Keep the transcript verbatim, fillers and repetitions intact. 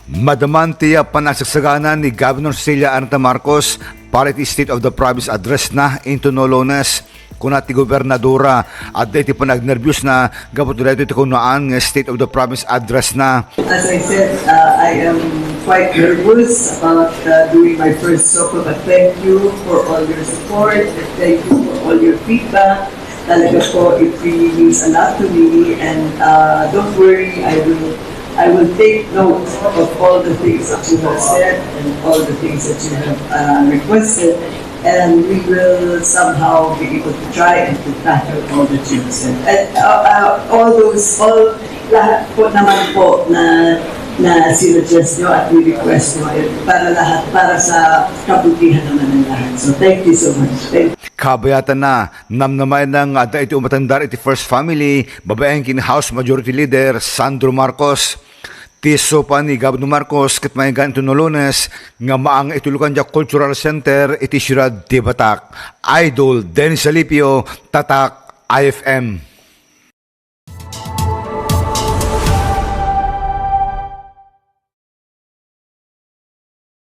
Madaman ti panagsagsagana ni Governor Cecilia Arneta Marcos para iti State of the Province Address na intono Lunes. Kuna ti gobernadora, adda iti panagnerbios na gapu daytoy ti kunaan nga State of the Province Address na. As I said, uh, I am quite nervous about uh, doing my first SOCO, but thank you for all your support and thank you for all your feedback. Talaga po, it really means a lot to me, and uh, don't worry, I will I will take note of all the things that you have said and all the things that you have uh, requested, and we will somehow be able to try and to tackle all that you have said. And uh, uh, all those, all lahat po naman po na na sinuggest nyo at ni-request nyo, eh, para lahat, para sa kabutihan naman ng lahat. So, thank you so much. Thank you. Kabayatanna, namnamaenna nga adda iti umatandar iti First Family babaen ken House Majority Leader Sandro Marcos. Ti supa ni Governor Marcos ket mayagan iti Lunes nga maang iti Lucandia Cultural Center iti siudad ti Batak. Idol Dennis Alipio, Tatak I F M.